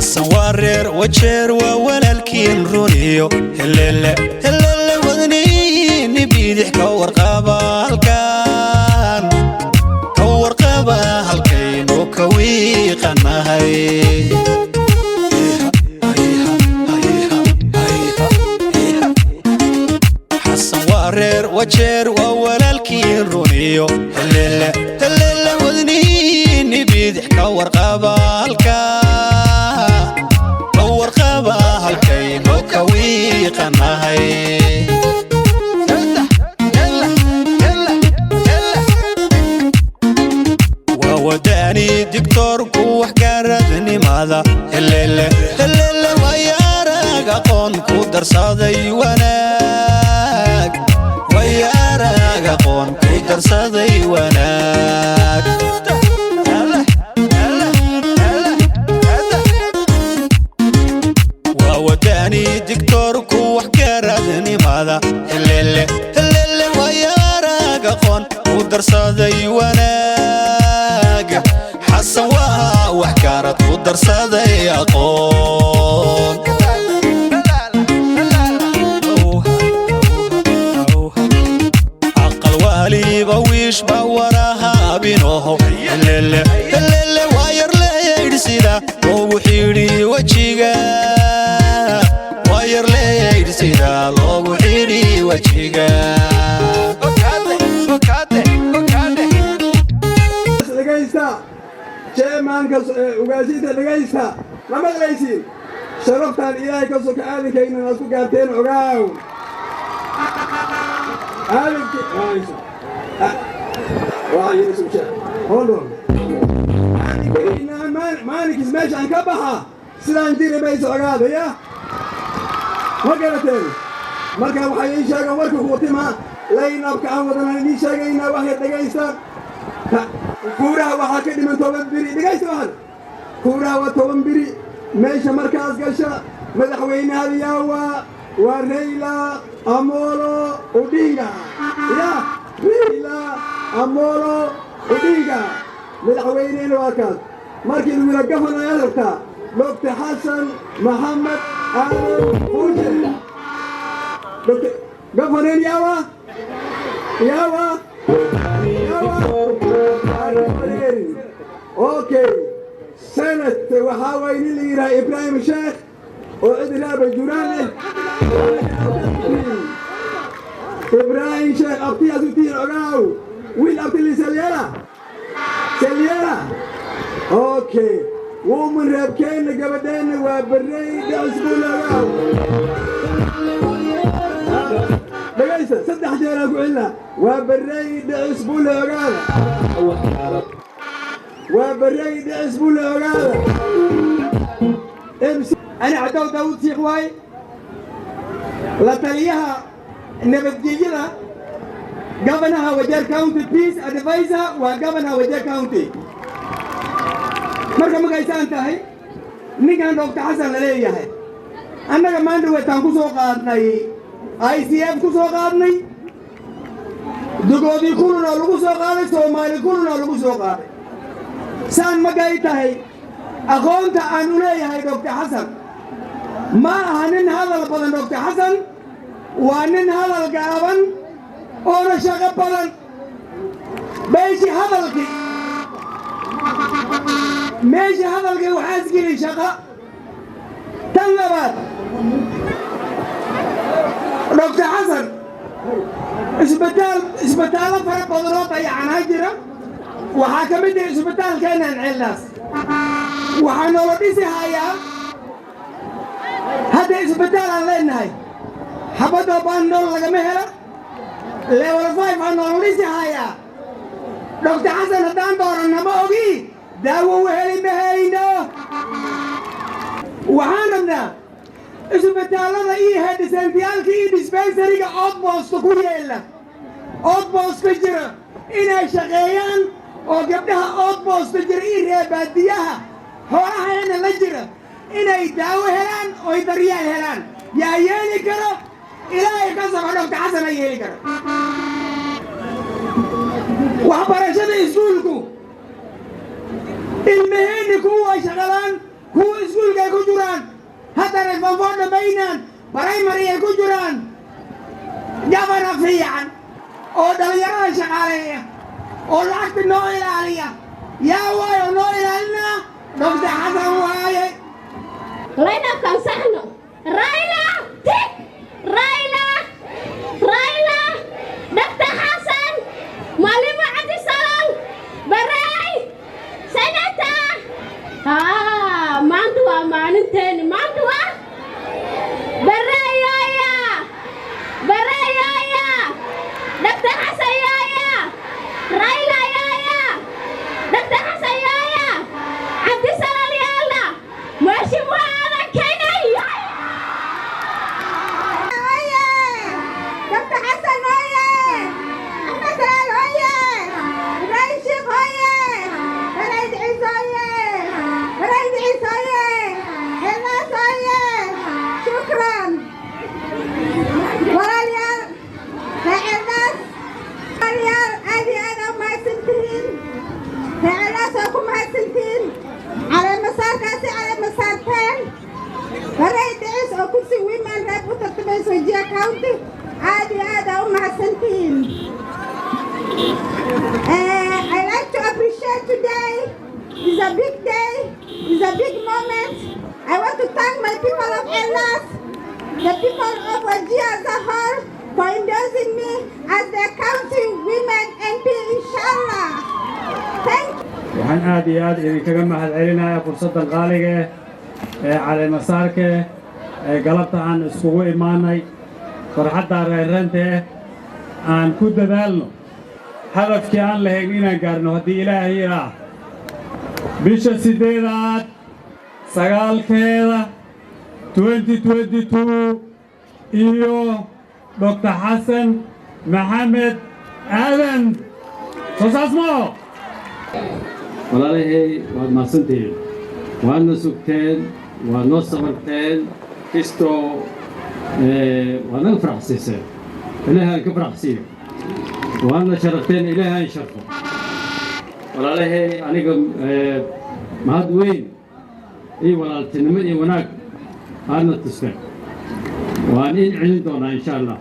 Xasan waa reer Wajeer, waa walaalkiin runiyo. Helele helele, wadniini bidix ka warqaba halkan, ka warqaba halkaynu ka wiiqanahay. Xasan waa reer Wajeer, waa walaalkiin runiyo. Helele helele, wadniini bidix ka warqaba halkan, ka warqaba halkaynu ka wiiqanahay. Waa wadaani digtoorku wax gaaradnimada. Helele helele, wayaarag aqoon ku darsaday wanaag, wayaarag aqoon ku darsaday wanaag. Waa wadaani digtoorku wax gaaradnimada. Helele helele, wayaarag aqoon ku darsaday wanaag. Xasan waa wax gaarad ku darsaday aqoon. Aqal waaliba wiish ba warahaabinoho. Helele helele, waa yarleeydh sida loogu xidhi wejiga, waa yarleeydh sida loogu xidhi wejiga. Dhegaysta, chairmanka, ugaashinta, dhegaysta. Ma maqlaysiin? Sharaftaan Ilaahay ka soka aadankayna inaad ku gaarteen. Ogaaw aadanki. Hold on. Maalinkiis meeshaan ka baxa sidaan jiri mayso. Ogaadaya, ma garateen? Marka waxay ii sheegaan warka kuutima line-upka aan wadanaan idiin sheegaynaa. Waxay dhegaysta, kuuraha waxaa ka dhiman 10 biri. Dhegaysta, waxan kuuraha waa 10 biri. Meesha markaas gasha, madaxweynaha yaawa? Waa Raila Amolo Odinga. Ya Raila Amolo Odinga madaxweynehena waa kaas. Markii lagu yidhaa governor ayaad rabtaa, Dr. Xasan Maxamed Aadan Fuushe. Governor yawa, yawa, yawa? Okay, senate waxaa waay nin la yidhaha Ibrahim Sheekh oo cid raaba juraan eh. Ibrahim Sheekh abtiyaas u tihiin. Ogaaw, wiil abti li selyela selyela. Okay, woman reebkeenna gabadheenna waa Barrey Dhicisbuul. Ogaaw, dhegaysta, saddex jeeraa ku celina. Waa Barrey Dhicisbuule. Ogaada, waa Barrey Dhicisbuule. Ogaada. Ani Cadow Daawud Siikh waaye, la taliyaha nabadgelyada governorha Wajeer County, peace advisor waa governorha Wajeer County. Marka markaysaan tahay, ninkan Doctor Xasan la leeyahay, annaga maanta wetaan ku soo qaadnay, ICF ku soo qaadnay, Dugoodii kuluna lagu soo qaaday, Soomaali kuluna lagu soo qaaday. Saan markay tahay, aqoonta aan u leeyahay Doctor Xasan, ma aha nin hadal badan. Doctor Xasan waa nin hadal gaaban oona shaqo badan. Meeshii hadalkii waxaa isgeli shaqa. Tan labaad, Doctor Xasan isbitaallo fara badan oo dayacanaa jira. Waxaa ka mid ah isbitaalkeennan Ceelnaas. Waxaa noola dhisi hayaa hadda. Isbitaal aan leenahay xabadda Panadol lagama hela. Level 5 aa noola dhisi hayaa. Doctor Xasan haddaan dooranna, ma ogi, daawo u heli ma hayno. Waxaan rabnaa isbitaallada iyo health centreyaalka iyo dispensaryga outposta ku yeela, outpostka jira, inay shaqeeyaan oo gabdhaha outposta jira iyo reebaadiyaha xoolaheena la jira inay daawo helaan oy daryeel helaan. Yaa yeeli karo? Ilaahay ka sabo, Doctor Xasan a yeeli karo. Waxbarashada iskuulku, ilmaheenni kuwa shaqalaan, kuwa iskuulkay ku ay form 4 dhammaynaan, primary ay ku jiraan. Governor fiican oo dhallinyarada shaqaaleeya oo lacagta noo ilaaliya yaa waayo noo ilaalinaa? Dr. Xasan waaye. Line-upkaan saxno. Raila tick, Raila, Raila, Dr. Xasan, Mwalimu Cabdisalaan Baray, senator. Haa, maanta waa maalinteeni. Maanta waa Bareeyaya, Bareeyaya, Dr. Xasan yaaya, Raila yaaya, Dr. Xasan yaaya, Cabdisalaan yaala, Mheshimiwa Aadan Kenya yaaya. Oye! Dr. Hassan oye! Ahmed Salal oye! Ibrahim Sheikh oye! Baraid Ciise oye! Baraid Ciise oye! Xilnaas oye! Shukran! Walaalayaal, reer Xilnaas, walaalayaal, aad iyo aad aa u mahadsantihiin. Reer Xilnaas waa ku mahadsantihiin. Caleemasaarkaasi caleemasaarteen. Baray Dhicis oo kursi women rep u tartamayso Wajir County, aad iyo aad aa u mahadsantihiin. I like to appreciate today. It's a big day. It's a big moment. I want to thank my people of Eldas, the people of Wajir as a whole, for endorsing me as the county women MP, inshallah. Thank you. Waxaan aad iyo aad idinkaga mahad celinayaa fursaddan qaaliga eh ee caleemasaarka eh ee galabta aan iskugu imaanay, farxadda reerreenta eh. Aan ku dadaalno hadafkii aan lahayn inaan gaarno haddii Ilaahay ilaa bisha 8aad 9keeda 2022 iyo Dr. Xasan Maxamed Aadan. Soo saas mao? Walaalahay, waad mahadsantihiin, waadna sugteen, waad noo sabarteen, kistoo waad naga faraxsiiseen. Ilaahay aan ka faraxsiiyo. Waadna sharafteen, Ilaahay aan sharfo. Walaalahay, aniga mahad weyn iyo walaaltinimo iyo wanaag aadna tusteen, waan in celin doonaa, insha Allah.